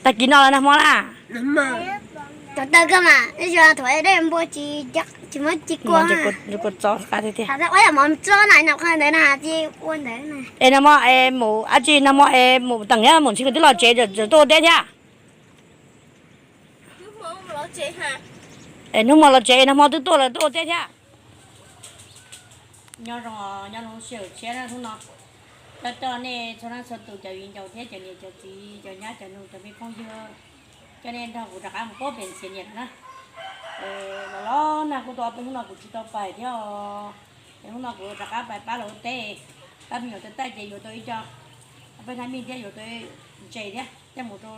Tag kis no los nag hmo na. Thaum tawg kawg mas, thaum dej npua tsis, tsis muab ci kua. Kuv txov qa tiag tiag. Ua yam mov txob na, noj qhov ntawd na, ua ntawd. Es nag hmo es mus dab tsi, nag hmo es mus teem thiab mus ntxhi twb los tsev, tuaj ua teb thiab. Es hnub hmo los tsev, nag hmo twb tuaj lawm, tuaj ua teb thiab. Nyob zoo, nyob zoo sij hawm tshiab na hnub no. Coj coj nej txhua leej txhua tus cov viv ncaus thiab cov niam cov txiv cov nyab cov nus cov me phooj ywg, coj nej nrog kuv rov qab mus pab pem ntxhias niam na. Los los nag kuj tau peb hnub no kuv tsis tau pais thiab os. Es hnub no kuv rov qab pais pab lawv ua teb, pab me nyuam tau taij ces yuav tau ib co, peb hnab mij thiab yuav tau ntses thiab coj mus rau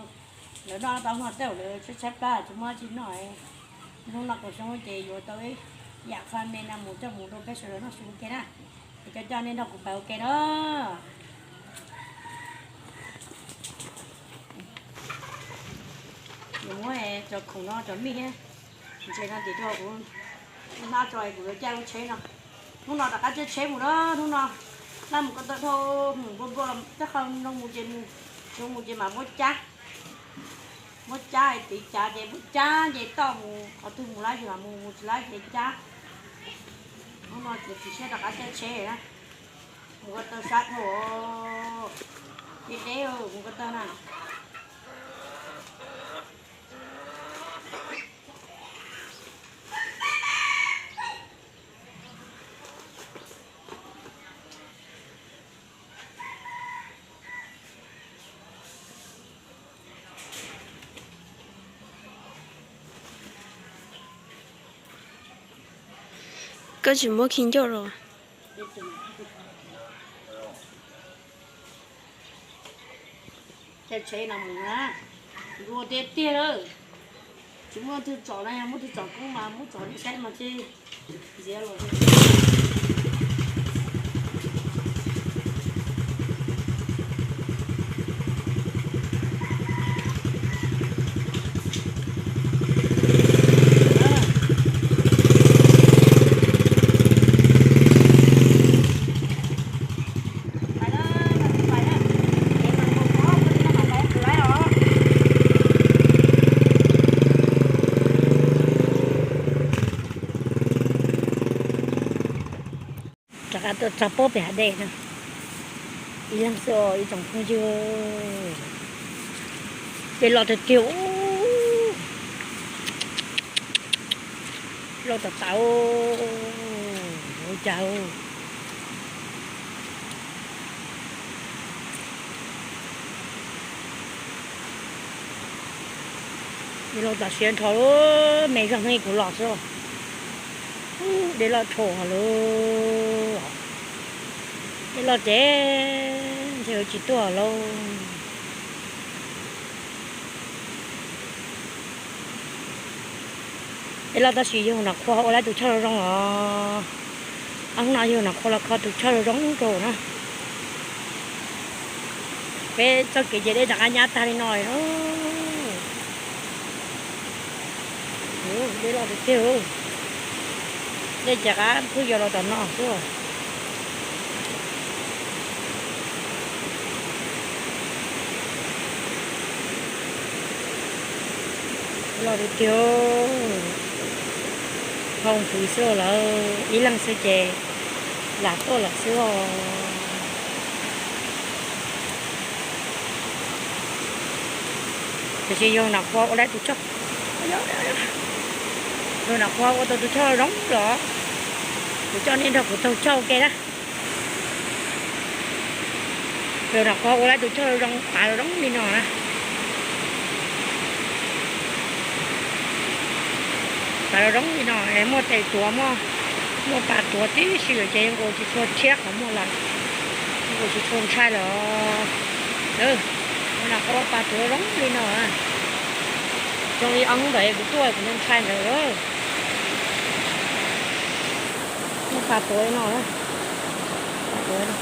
lawv noj tau hnub no tej zaum lawv tshaib tshaib plab tsis muaj dab tsi noj. Hnub no kuv xyoo ces yuav tau ib yam qho me no mus coj mus rau peb sawv daws noj su ua ke na. Es coj coj nej nrog kuv pais ua ke na. Yuav muab cov khoom no cov mij thiab ntses no tim rau kuv hnab tso es kuv yuav caij lub tsheb no. Hnub no rov qab caij tsheb mus na, hnub no laj mus ko taw dhau, mus nplua nplua los tej qho zoo mus ces mus, zoo mus ces mam muab cab, muab cab tiv cav ces muab cab ces toj mus qhov twg mus lawm ces mam mus, mus tsis lawm ces cab. Hnub no ces tsis siab rov qab caij tsheb na. Mus ko taw sab dhau, deb deb mus ko taw na. Koj tsis muab khi ncauj los? Caij tsheb no mus na, nplua tiag tiag lawm. Tsis muaj leej twg tsom na, yog muaj leej twg tsom koob mas muab tsom ib saib mas thiaj ntxiv los. Rov qab tuaj txog pem hav dej no, ib leeg xwb ib tsoom phooj ywg. Dej loj tiag tiag, loj tas tas, ua cas. Dej loj tas siab nrho, me zog ne kuv los xwb. Dej loj dhau lawm, dej loj ces ntshe yuav tsis tuaj lauj. Dej loj tab sis yawg Nom Qhua ua lawv tus choj zoo zoo os. Ob hnub no yawg Nom Qhua los kho tus choj zoo zoo rau na. Peb txoj kev ces dej rov qab nyab tag li no lawm. Dej loj tiag tiag, dej ces qab pheej yuav los tom no xwb. Loj tiag tiag, hau npwv xwb lawm, ib leeg xwb ces lam tuaj lawm xwb os. Tiam sis yawg Nom Qhua ua lawv tus choj, yawg Nom Qhua ua tau tus choj zoo los, kuv coj nej nrog kuv taug choj ua ke na. Yawg Nom Qhua ua lawv tus choj zoo, pas zoo li no na. Pas zoo li no, muaj tes tuav, muaj pas tuav tib si lawm ces yeej ua tsis tshua tshiab qhov muag lawm, yeej ua tsis tshua ntshai lawm. Yawg Nom Qhua ua pas tuav zoo li no, zoo li ob hnub ntawd kuv tuaj kuv ntshai ntshai ntawd. Muaj pas tuav li no, pas tuav li no.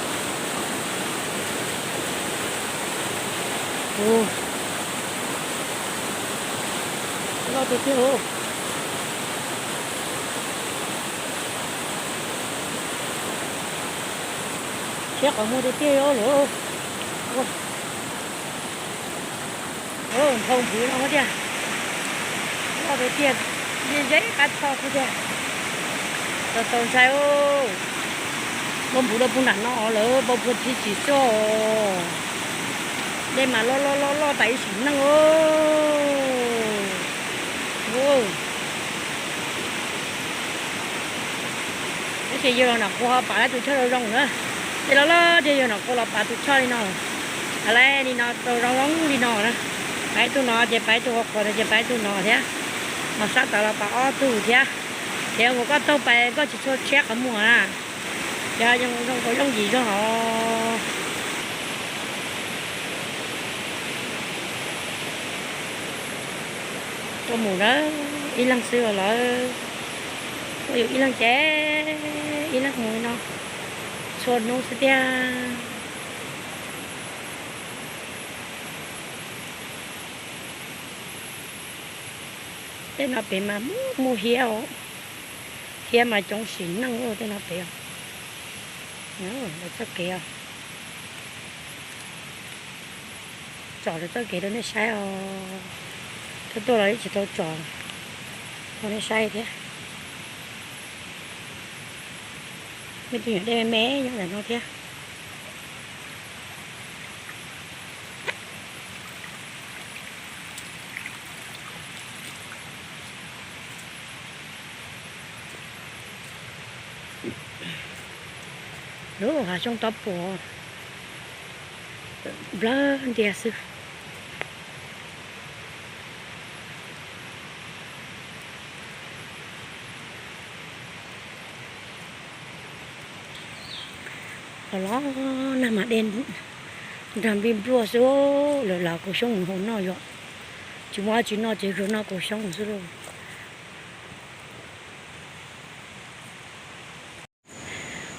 Loj tiag tiag. Tshiab qhov muag tiag tiag lawm. Nphau npwv no tiag, loj tiag tiag, ze ze qab tshoj tiag. Txaus txaus ntshai. Npau npwv rau puag nram no lawm, npau puag tib si xwb. Dej mas loj loj loj loj tas ib sim neej. Tab sis yog los nom qhuav ho pam lawv tus choj zoo zoo na. Ces los loj ces yog nom qhuav los pam tus choj li no. Lawv li no tau zoo zoo li no na. Pam tus no ces pam tus, qhuav no ces pam tus no thiab. Mas sab tas los pam ob tug thiab. Ces mus koj taug pais koj tsis tshua tshiab qhov muag na. Ces zoo zoo qhov yooj yim zog hos. Tuaj mus na, ib leeg xwb os lawm. Tuaj yus ib leeg ces ib leeg mus li no txhua hnub xwb tiag. Tej no pem mas muaj hiab os. Hiab mas coob sim neej tej no pem. Lawv txoj kev os. Tsom lawv txoj kev rau nej saib os. Tuaj tuaj los tsis tau tsom rau nej saib thiab. Muaj tus nyuam dej me me nyob ntawm no thiab. Lub hav xyoob tob puas nplawg ntias xwb. Los los nag mas dej nrag nplij npluaj xwb, lawv los kaus xyoob mus hau noj yom. Tsis muaj dab tsi noj ces kawg noj kaus xyoob xwb lauj.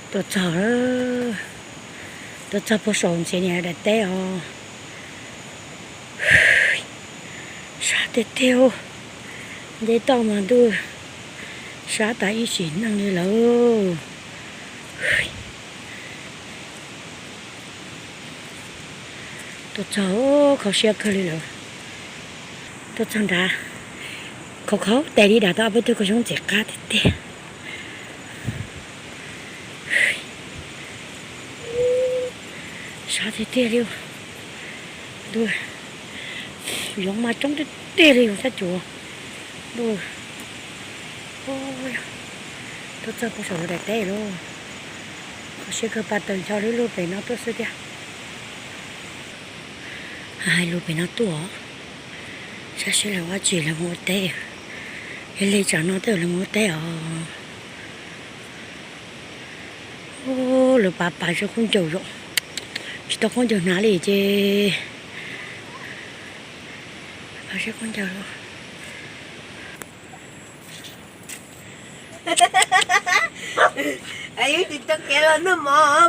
Tuaj txog, tuaj txog puag saum ntxhia niam daim teb os. Sab tiag tiag, nce toj mas ntuj, sab tas ib sim neej li lawm. Tuaj txog kho siab kawg li lawm. Tuaj txog nrad, khaus khaus tes li dam tau ob peb tug kaus xyoob ntxim qab tiag tiag. Sab tiag tiag li. Ntuj, yoov mas coob tiag tiag li, yoov sab cuav. Ntuj, tuaj txog puag saum lawv daim teb lauj. Kho siab kawg, pas taws ncho lub lug pem no tuaj xwb tiag. Hais lus pem no tuaj, saib seb lawv ua dab tsi, lawv mus ua teb. Yog li tsam no tej zaum lawv mus ua teb os. Lawv pav pav zaj khaub ncaws yom, tsis tau khaub ncaws hnav li ces pav zaj khaub ncaws los.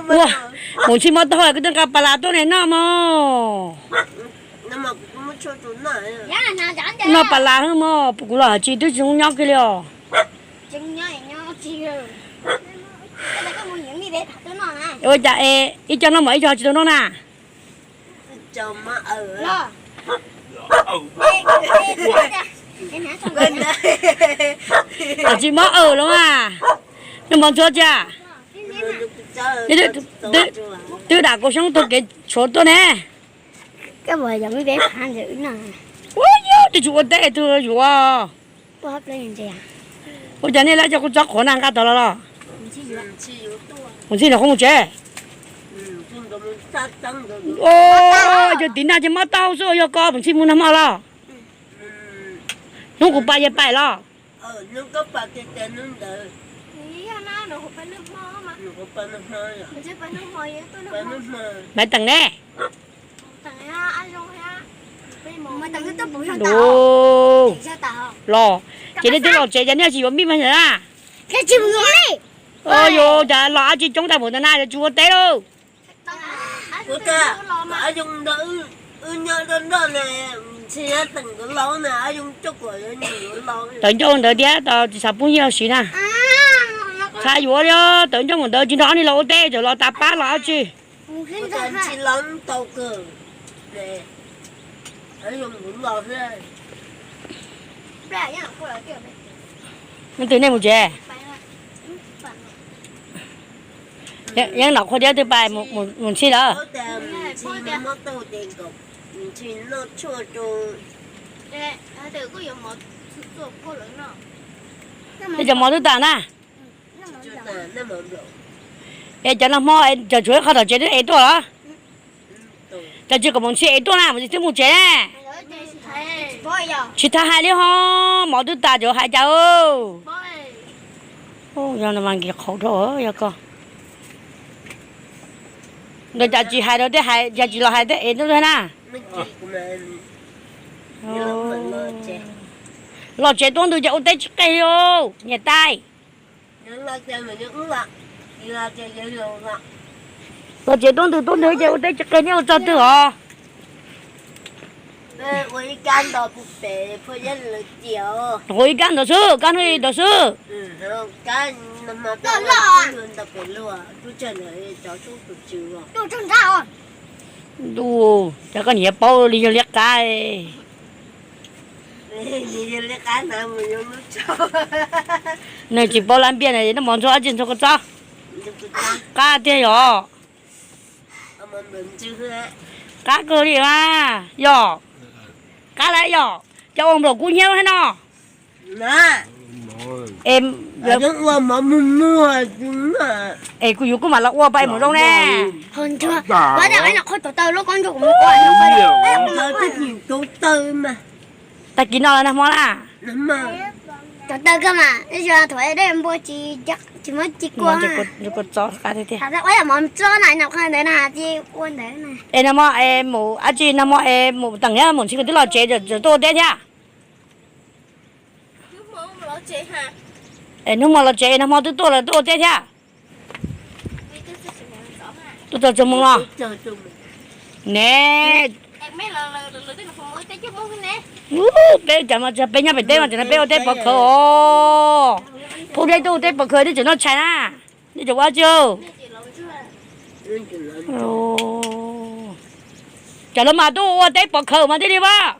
Ua, mus ntxhi mob taub hau koj twb nqa pas las tuaj ne noj mog. Noj pas las mog, kuv los hais tsis twb tsis zoo nyob kiag li os. Ua cas es ib co noj mov ib co tsis tau noj na? Tsis mob awm los mas, noj mov ntxuav cia. Twb dam kaus xyoob taug kev tshuav tuaj ne. Ua yog twb tsis ua teb twg yuav. Ua cas nej lawv coj kuv txob qhuav na nqa tod los los? Mus ntxhi los qhov mus tsev. Cov tiv nag ces mob taub hau xwb, yog koj mus ntxhi mus nag hmo los? Hnub kuv pais yog pais los? Maiv Teem ne? Los, ces nej twb los tsev ces nej tsis yuav mij mas na? Yus cas los dab tsi coob tag npaum ntawd na, yuav tsis ua teb lauj. Tawv ncauj ntawd thiab tau tsis xav pub nyiaj siv na. Txhaj yuav li, tawv ncauj ntawd tsis nrog nej los ua teb, txawm los tas pab los dab tsi. Leej twg nej mus tsev? Yeej nom qhua tiab twb pais mus ntxhi lawm. Es cov mov twb tas na. Es cov nag hmo cov tshuav ib qho tom tsev twb ev tuaj los? Cov tsis kom mus ntxhi ev tuaj na, mus tsis twb mus tsev na. Tsis tas hais li ho, mov twb tas cov hais cas. Yog no mas nkis qhauv dhau yog koj. Ntawd cas tsis hais rau tej hais, cas tsis los hais tej ev tuaj na. Los tsev tuaj ntws ces ua teb tsis qeg li. Niam tais, los tsev tuaj ntws tuaj ntws ces ua teb tsis qeg, nej ua txog twg os? Ua ib kab ntawd xwb, kab hnub ntawd xwb. Ntuj, cas koj niam paub li yog liab qab. Nws tsis paub lab npiaj na, noj mov ntxuag dab tsi ntxuag kua txob? Qab tiag yom. Qab kawg li mas yom. Qab lawm yom, cov ua nplaum kub hnyiab thiab no. Es kuv yuav kuj mam los ua pab es mus zoo ne. Tag kis no los nag hmo na. Es nag hmo es mus dab tsi, nag hmo es mus teem thiab mus ntxhi koj twb los tsev, tuaj ua teb thiab. Es hnub hmo los tsev, nag hmo twb tuaj lawm, tuaj ua teb thiab. Tuaj txog txog moo los ne. Peb cas mas peb nyob pem teb mas tseem no peb ua teb pov khawv os. Phooj ywg tuaj ua teb pov khawv, nej tseem noj tshais na, nej tseem ua dab tsi? Cov lawv mas tuaj ua teb pov khawv mas thiaj li pab.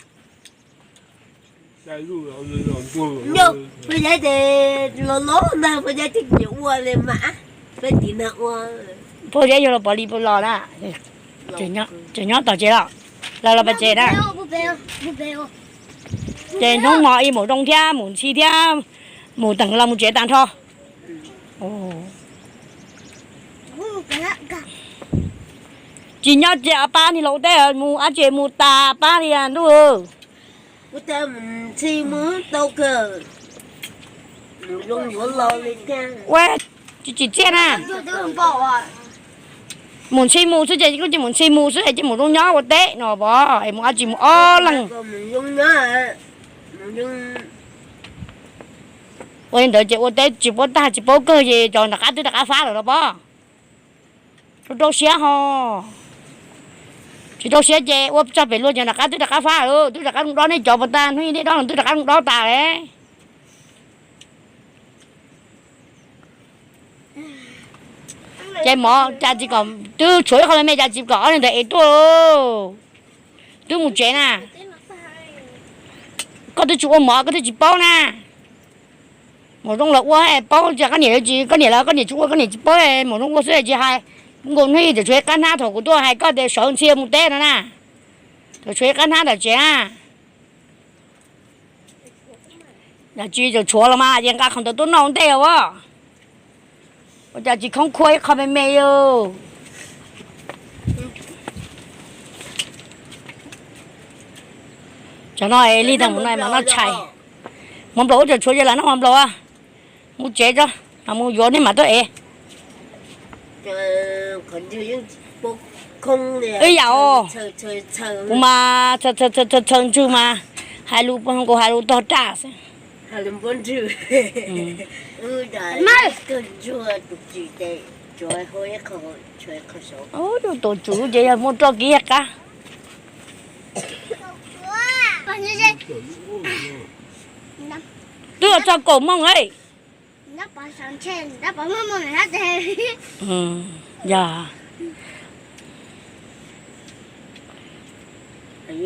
Phooj ywg yug los pov li pov los na. Tseem nyob tom tsev los, los los pem tsev na. Ces hnub hmo ib mus zoo thiab mus ntxhi thiab, mus teem los mus tsev tag nrho. Tsis nyob ces pab ni los ua teb, mus dab tsi mus tas pab li ntuj. Ua tsis tsim txiaj na. Mus ntxhi mus xwb ces kuj cia mus ntxhi mus xwb es cia mus zoo nyob ua teb no pom es mus dab tsi mus ob leeg. Ua li ntawd ces ua teb tsis paub tag tsis paub kawg ces cov nram qab twb rov qab fab lawm los pom. Rau rau siab ho. Tsis rau siab ces ua tso pem luag ces nram qab twb rov qab fab lawm, twb rov qab zoo dob nej cov puas tag, hnub ib nej dob los twb rov qab zoo dob tas lawm. Ces mov cas tsis kom, twb tshuav ib qho me me cas tsis kom ob leeg ntawd es tuaj. Twb mus tsev na. Koj twb tsis ua mov koj twb tsis paub na. Mus zoo los ua paub, koj niam, koj niam los koj niam tsis ua koj niam tsis paub, mus zoo ua xwb tsis hais. Nkaus hnub ib tseem tshuav ib qab hnab thaum kuv tuaj hais koj tias sawv ntxhi mus teb no na. Tseem tshuav ib qab hnab tom tsev na. Yog tsis tseem tshuav los mas ces nqa qhov ntawd tuaj noj ua ntej os. Ua cas tsis khoob khuab ib qho me me li. Cov no es li tau mus no mas noj tshais. Mov nplaum ub tseem tshuav ces lam noj mov nplaum. Mus tsev tso, mus yuav nej mam tuaj ev. Ib yam os, kuv mas txhaws ntswg mas hais lus, kuv hais lus tog raj xwb. Tus tswv ces yog muaj roj kiv qab. Twb txog kaum moos lawm. Yog, Cov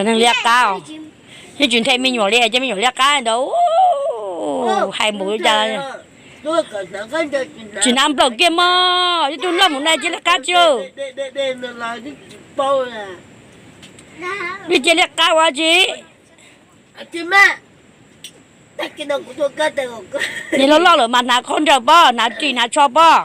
neeg liab qab, yeej tsis nthe me nyuam li, cov me nyuam liab qab ntawd hais npaum li cas. Tsis hnav nplawm kiag mog, ib tug loj mus na cia liab qab tsi. Vij cia liab qab ua tsi. Nim loj loj lawm mas hnav khaub ncaws pob, hnav ris hnav tsho pob.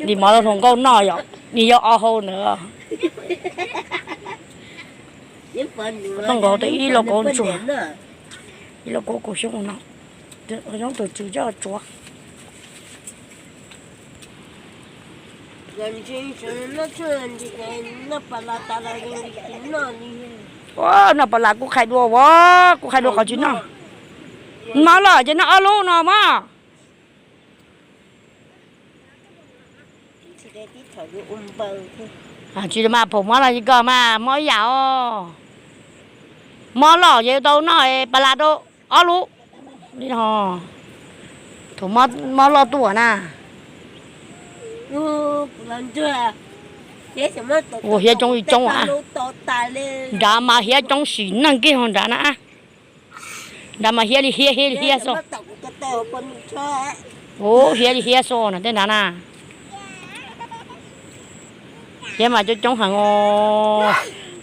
Nim mov hluas nkauj noj yom, nim yog o hau ntawd. Tooj nkaus ib lauj kaub ntsuag, ib lauj kaub kaus xyoob no, xyoob tus tswv coj tsuav. Ua, noj pas las kuj qhai dua, ua, kuj qhai dua qhov tsis noj. Mov los ces noj ob lub no mog. Tsis mas phaum mov los koj mas mob ib yam os. Mov los ces tau noj pas las rau ob lub. Thaum mob loj tuaj na. Ua hiav coob ib coob, nrad mas hiav coob sim neej kiag ho nrad na. Nrad mas hiav li hiav, hiav li hiav xwb. Ua hiav li hiav xwb no tej nrad na. Hiav mas coob coob heev os.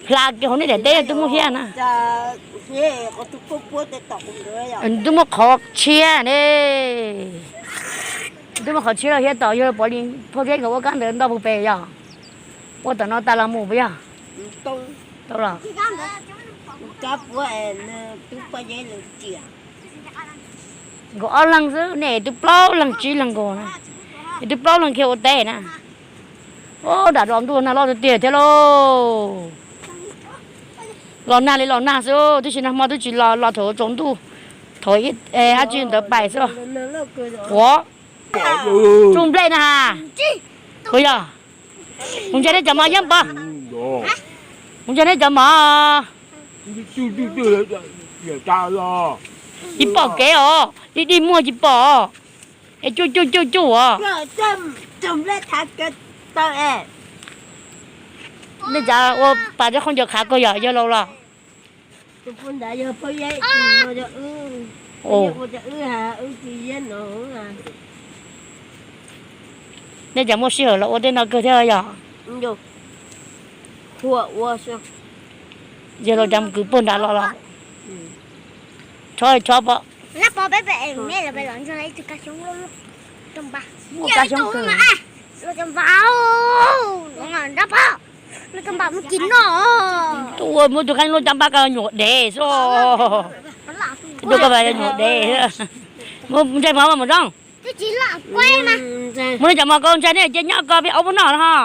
Hla kiag hauv nej daim teb twb muaj hiav na. Twb muaj qhov tshiab ne. Twb muaj qhov tshiab los hiav tom yog pov li phauj zeb nkawd ua kab ntawd nto puag pem yog. Ua tom no tas los mus puas yog? Tau los. Nkaus ob leeg xwb, nej twb plaub leeg tsib leeg nkaus, es twb plaub leeg kiag ua teb na. Ub, nram los ntuj nag loj tiag tiag thiab lauj. Los nag li los nag xwb, tib si nag hmo twb tsis los, los thaum tsaus ntuj, thaum dab tsi ntawd pais xwb. Ua, tsuj nplej na has. Puas yog? Mus ntsia nej cov mov yeej pov. Mus ntsia nej cov mov. Tsis pom kev os, dig dig muag tsis pom. Es cuj cuj cuj cuj os. Nej cav ua pas cov khaub ncaws qhav kawg yog yawg laus los? Nej cov muaj sij hawm los ua tej no kawg thiab yog? Yawg laus cov kwv puag nrad los los? Chob chob pom. Muaj kab xyoob kawg. Ua muab tus kheej luaj cov npab ko nyuam dev xwb. Tus ko nyuam dev. Mus ntsaig mov mus zoo. Muab nej cov mov ko ntsaig nej cia nyob ko peb ua muab noj no ho.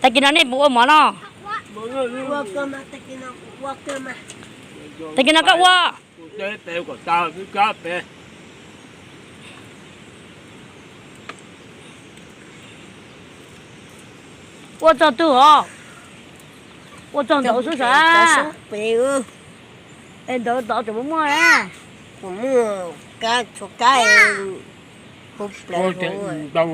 Tag kis no nej puas ua mov no? Tag kis no koj ua. Ua txog twg os? Ua txog ntawd xwb sav. Es ntawd tod tseem muaj muaj na. Ntoo, ntoo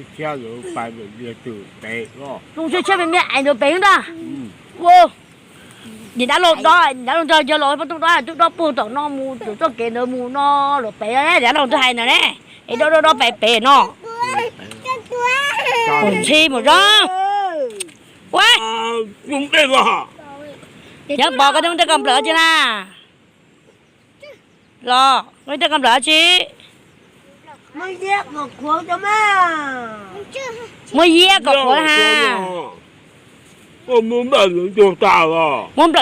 tshiab tshiab me me es ntawd pem ntag. Ua, nim dab laug dob, nim dab laug nco los pab tub dob, tub dob puag tom no mus, tus txoj kev ntawd mus no los pem, nim dab laug twb hais ntawd ne, es dob dob dob pem pem no. Ntxhi mus zoo. Ua, yog pom koj tej koj nplawm tsi na? Los koj tej koj nplawm tsi? Muab yiab kom qhuav ha. Muab nplawm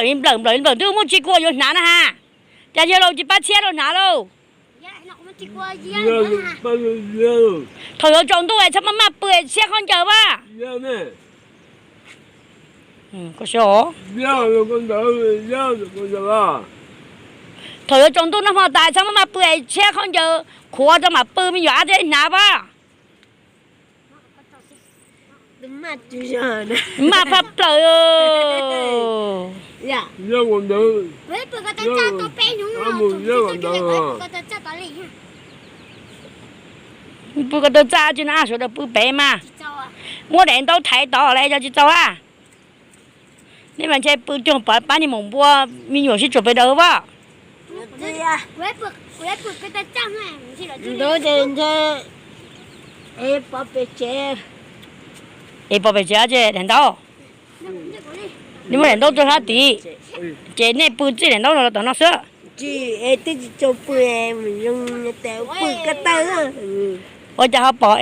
li nplawm, nplawm li nplawm twb muaj tsis kua yuav hnav na ha. Cas yawg laus tsis pab tshiab rau hnav lauj? Thaum yuav tsaus ntuj es txhob maj maj pw es tshiab khaub ncaws vaj. Thaum yuav tsaus ntuj nag hmo tas txhob maj maj pw es tshiab khaub ncaws qhuav rau mam pw me nyuam ab thiab hnav vaj. Maj faj plaws. Pw ko taw txaj tsis no, sawv daws pw pem mas. Muab daim ntaub thaiv tod los yog tsis txaus a. Nej mas ntshe pw cuag pab niag maum npua, me nyuam sib tsuas pes daws as. Es pov pem tsev, daim ntaub. Nej muab daim ntaub rau sab tid, ces nej pw txij daim ntaub no los tom no xwb. Ua cas ho pom,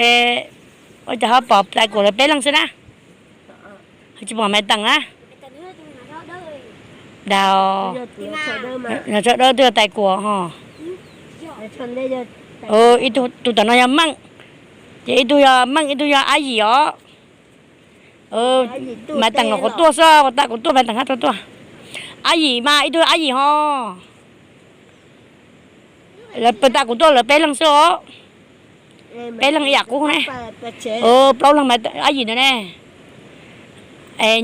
ua cas ho pom tais kuam lawv peb leeg xwb na? Tsis pom Maiv Teem na? Dag, no tsho dawb twb yog tais kuam ho. Tus tom no yog Meej, ces ib tug yog Meej ib tug yog Ab Yim os. Maiv Teem los kuv tuaj xwb, ua tais kuam tuaj Maiv Teem hab tuaj tuaj. Ab Yim mas ib tug Ab Yim ho. Lawv pw tais kuam tuaj lawv peb leeg xwb os. Peb leeg ib yam qub ne. Plaub leeg Ab Yim ntawd ne.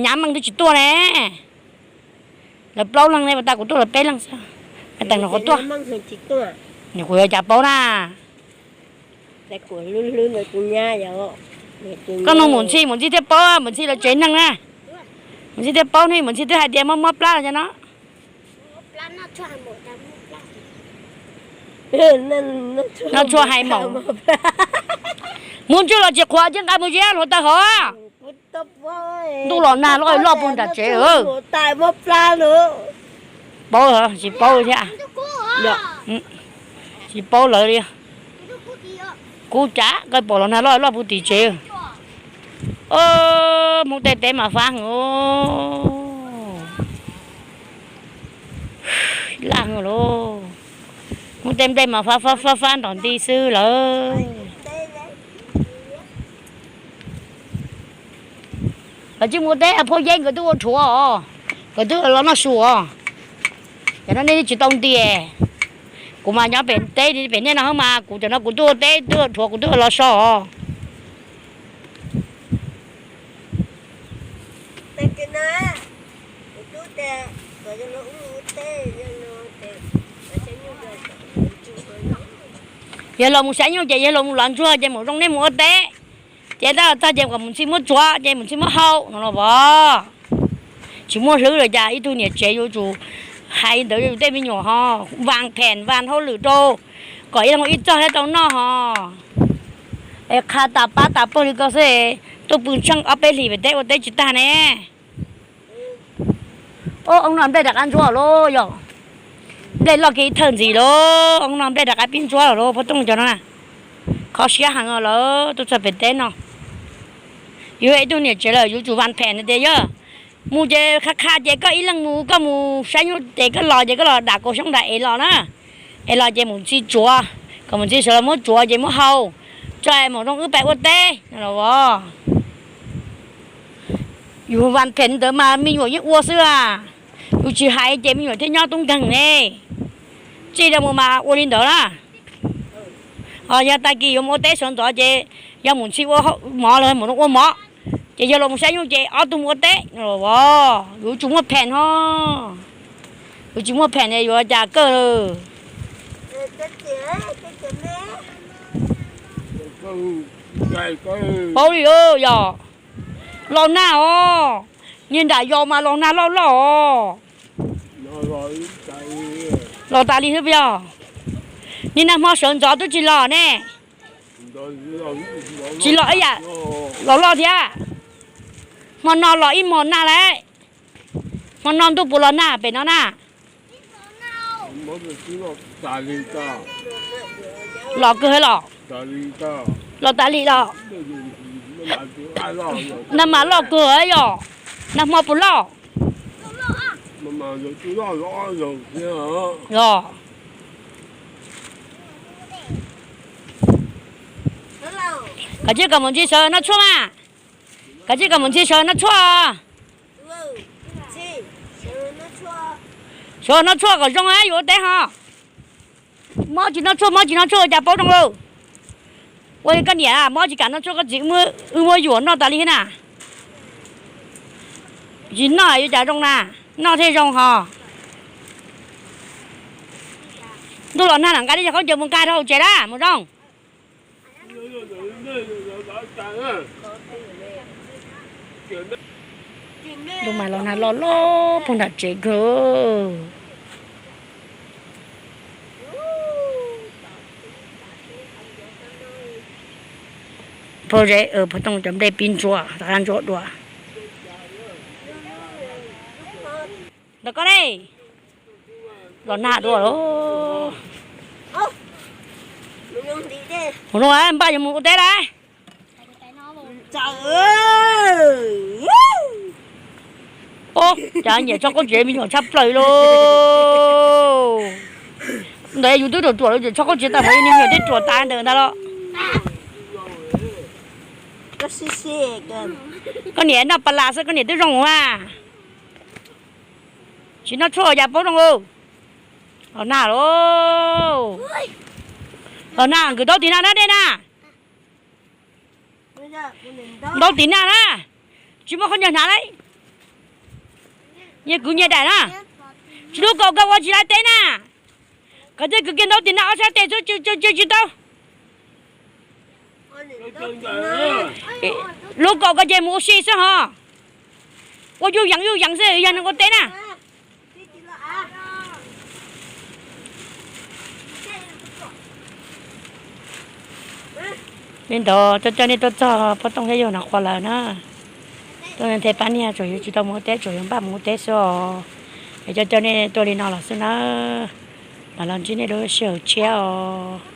Nyab Meej twb tsis tuaj ne. Lawv plaub leeg ne, tais kuam tuaj lawv peb leeg xwb. Maiv Teem los kuv tuaj. Nws kuv yuav cas paub na. Koj nug Mus Ntxhi, Mus Ntxhi thiaj paub, Mus Ntxhi lawv tsev neeg na. Mus Ntxhi thiaj paub ne, Mus Ntxhi twb hais tias mob mob plab los cov no. Noj tshuaj hais maum. Mus ntswg los tsis qhuav, cia nqa mus ziab hluav taws hov. Ntuj los nag loj loj puag nram tsev. Paub, tsis paub thiab. Tsis paub lawv li. Kuv cas koj pom los nag loj loj puag tim tsev. Hmoob tej teb mas fab heev. Laj heev lauj. Hmoob tej nplej mas fab fab fab fab nrom nti xwb lawm. Lawv tsis mus teb, phauj Yeeb nkawd twb ua rhuav os, nkawd twb los noj su os. Cov no nej tsis tau ntiag. Kuv mas nyob pem teb pem nej no mas kuv cov no kuv twb ua teb twb ua rhuav kuv twb ua los so os. Yog los mus saib nyuj ces yog los mus lov ntsuag ces mus zoo nej mus ua teb. Ces tab tom tag ces kom Mus Ntxhi muab tsuav ces Mus Ntxhi muab hau no los as. Tsis muaj hlwb los cas, ib tug niam tsev yuav tsum hais ntawd rau yus tej me nyuam ho, vas phem vas hauj lwm rau, kom ib leeg ib txoj thiaj tau noj ho. Es qha tas pab tas pawg li ko xwb, tuaj pw tsheej ob peb hlis pem teb ua teb tsis tag ne. Ob, oob no nplej rov qab ntsuab lawm yog. Nplej loj kiag ib thawj ntxiv lawm, oob no nplej rov qab pib ntsuab lawm lauj, phob tooj cov no na. Kho siab heev lawm, tuaj txog pem teb no. Yus yog ib tug niam tsev lawm yuav tsum vas phem no tias yog. Mus ces qha qha ces koj ib leeg mus, koj mus saib nyuj ces koj los ces koj los dam kaus xyoob dam es los na. Es los ces Mus Ntxhi tsuav, kom Mus Ntxhi sawv los muab tsuav ces muab hau, tso es mam zoo wb pais ua teb no los as. Yus vas phem ntawd mas me nyuam yeej ua xwb a. Yus tsis hais ces me nyuam thiaj nyob tub nkeeg ne. Txij rau mus mas ua li ntawd na. Yog tag kis yuav mus ua teb sawv ntxov ces yog Mus Ntxhi ua mov los mus ua mov, ces yog los mus saib nyuj ces ob tug mus ua teb no los as. Yuav tsum muaj phem ho. Yuav tsis muaj phem ne yuav cas kawg. Paub li yog. Los nag os. Niag nram yos mas los nag loj loj os. Los tas li xwb puas yog? Niag nag hmo sawv ntxov twb tsis los ne. Tsis los ib yam, los loj thiab. Hmo no los ib hmos nag lauj. Hmo no ntuj puas los nag pem no na? Los kawg los? Los tas li los? Nag mas loj kawg yog. Nag hmo puas loj? Los. Kav tsij kom Mus Ntxhi sawv noj tshuaj mas. Kav tsij kom Mus Ntxhi sawv noj tshuaj. Sawv noj tshuaj kom zoo yuav ua teb ho. Mob tsis noj tshuaj, mob tsis noj tshuaj ua cas paub zoo lauj. Ua li koj niam mob tsis kam noj tshuaj koj txiv wb muab yuam noj tas li thiab na. Tsis noj yuav cas zoo na. Noj thiaj zoo hos. Ntuj los nag lawm, nqa tej cov khaub ncaws mus nqa rau hauv tsev na mus zoo. Ntuj mas los nag loj loj puag nram tsev kawg. Phau zeb, phau tooj cov nplej pib ntsuab, rov qab ntsuab dua. Ntawm koj ne, los nag dua los. Mus no npaj yuav mus ua teb lawm. Ub, cas nyiam tso khaub tsev me nyuam tshaj plaws lauj. Ntawd yus twb ruam ruam los tso khaub tsev tag nrho, me nyuam twb ruam tas ntawd ntag los. Koj niam noj pas las xwb koj niam twb zoo mas. Tsis noj tshuaj cas paub zoo. Los nag lauj. Los nag, nkawd ntaub tiv nag na dej na. Ntaub tiv nag na. Tsis muaj qhov nyiaj hnav lauj. Nyiaj kwv nyiaj daim na. Tsis hlub kom koj ua tsis laiv teb na. Koj thiaj kwv kiag ntaub tiv nag ob sab tes xwb, tsis tau. Hlub kom koj ces mus ua si xwb hos. Ua yuj yeev yuj yeev xwb yog neeg ua teb na. Li ntawd coj coj nej tuaj txog pab Tooj thiab yawg Nav Qhua lawm na. Tuaj nthe pab niag tsuas yus tsis tau mus ua teb, tsuas yus npaj mus ua teb xwb os. Es coj coj nej tuaj li no los xwb nawb. Mam los ntsib nej lub sij hawm tshiab os.